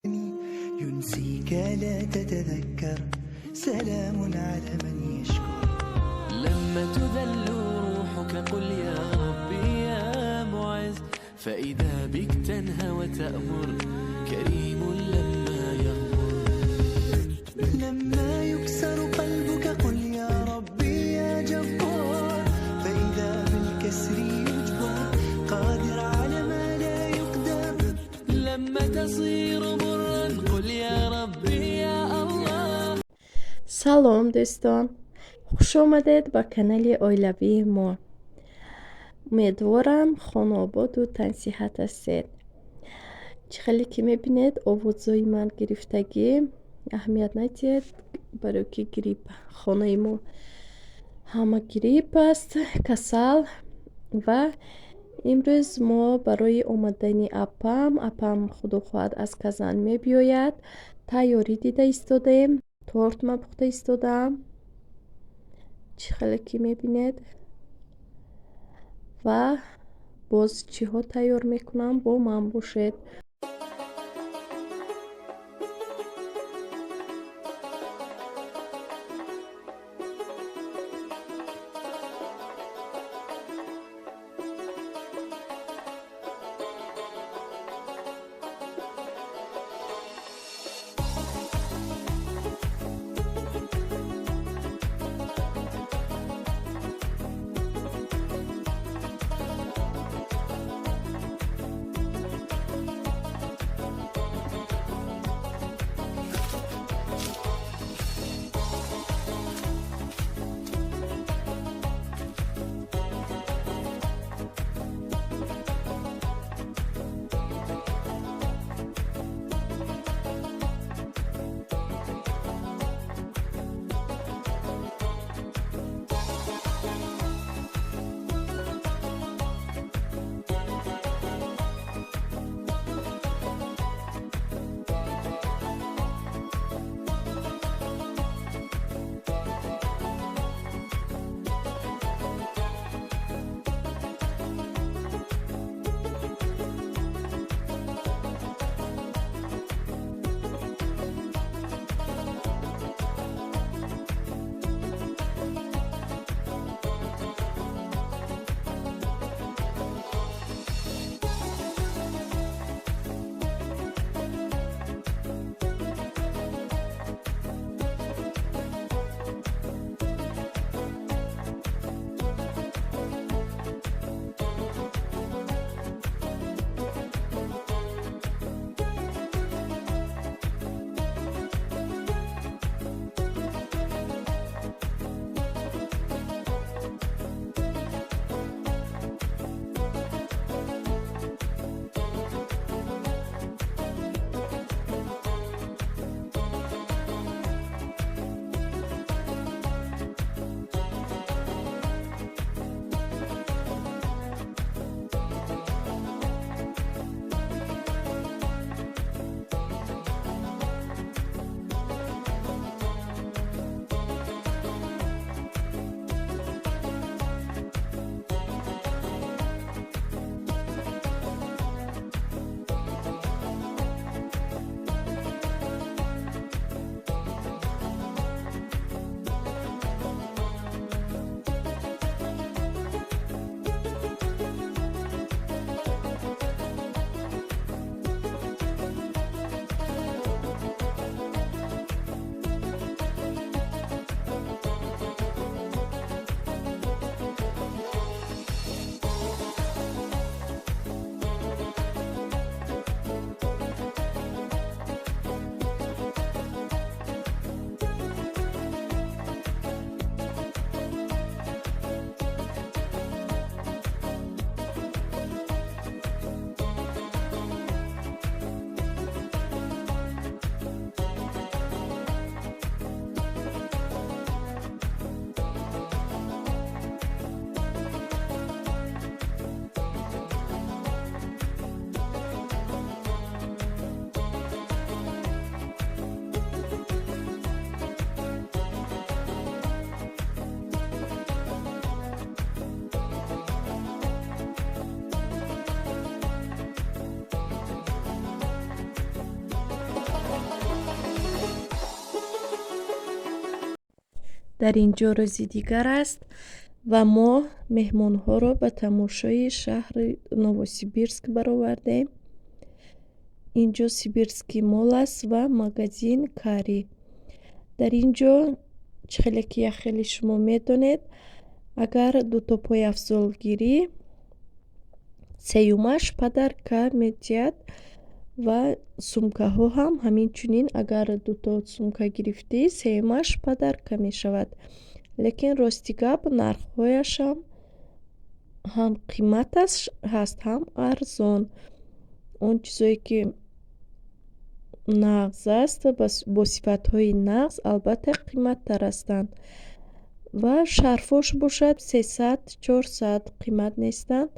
ينسيك لا تتذكر، سلام على من يشكر. لما تذل روحك قل يا ربي يا معز، فإذا بك تنهى وتأمر، كريم لما يغمر. لما يكسر قلبك قل يا ربي يا جبار، فإذا بالكسر يجبر، قادر على ما لا يقدر. لما تصير مرا قل يا ربي يا الله. Салом, дӯстон, хушомадед ба канали оилавии мо. Умедворам, хонаободу тансиҳат ҳастед. Чӣ хеле ки мебинед, овозҳои ман гирифтагӣ, аҳамият надиҳед, барои ки грипп, хонаи мо ҳама грипп аст, касал. Ва имрӯз мо барои омадани апам, апам худо хоҳад аз Казан мебиёяд, тайёрӣ дида истодаем. Торт ман пухта истодаам, чӣ хеле ки мебинед, ва боз чиҳо тайёр мекунам, бо ман бошед. Дар ин ҷо рӯзи дигар аст ва мо меҳмонҳоро ба тамошои шаҳри Новосибирск баровардем. Ин ҷо Сибирский Молл аст ва магазин Кари. Дар ин ҷо, чӣ хеле ки яхеле шумо медонед, агар дуто пойафзол гирӣ, сеюмаш подарка медиҳад ва сумкаҳо ҳам ҳамин чунин, агар дуто сумка гирифтӣ, сеюмаш подарка мешавад. Лекин рости гап, нархҳояшам ҳам қимат ҳаст, ҳам арзон. Он чизое ки нағз аст, бо сифатҳои нағз, албатта қиматтар ҳастанд. Ва шарфош бошад 300, 400, қимат нестанд.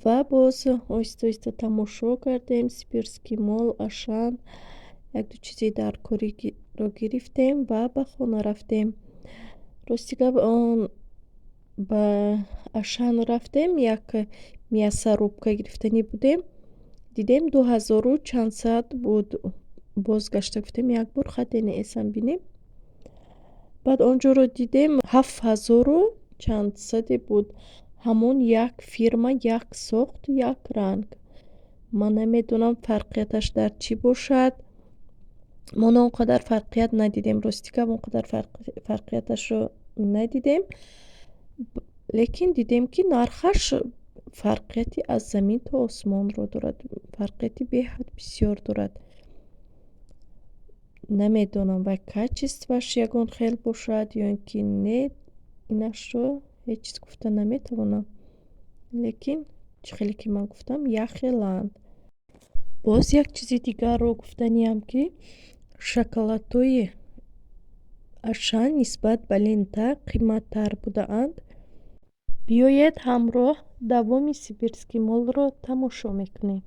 Ва боз оҳиста оҳиста тамошо кардем Сибирский Молл, Ашан, якду чизи даркориро гирифтем ва ба хона рафтем. Рости гап, он ба Ашан рафтем, як мясорубка гирифтанӣ будем, дидем ду ҳазору чандсад буд. Бозгашта гуфтем, як бор хатене эсам бинем. Баъд он ҷоро дидем, ҳафт ҳазору чандсаде буд. Ҳамон як фирма, як сохт, як ранг. Ман намедонам, фарқияташ дар чӣ бошад. Мо он қадар фарқият надидем, рости гап, он қадар фарқияташро надидем, лекин дидем, ки нархаш фарқияти аз замин то осмонро дорад, фарқияти беҳад бисёр дорад. Намедонам, вай качествоаш ягон хел бошад ё ин ки не, инашро ҳеҷ чиз гуфта наметавонам, лекин чӣ хеле ки ман гуфтам, якхеланд. Боз як чизи дигарро гуфтаниам, ки шоколадҳои Ашан нисбат ба Лента қиматтар будаанд. Биёед, ҳамроҳ давоми Сибирский Моллро тамошо мекунем.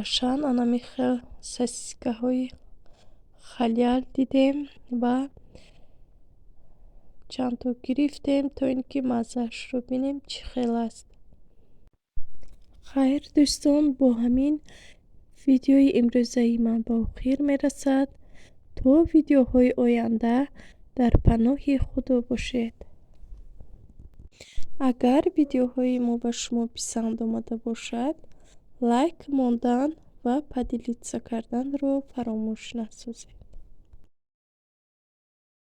Ашан анами хел сосискаҳои халяль дидем ва чандто гирифтем, то ин ки маззаашро бинем, чӣ хел аст. Хайр, дӯстон, бо ҳамин видеои имрӯзаи ман ба охир мерасад. То видеоҳои оянда дар паноҳи Худо бошед. Агар видеоҳои мо ба шумо писанд омада бошад, лайк мондан ва поделиться карданро фаромӯш насозед.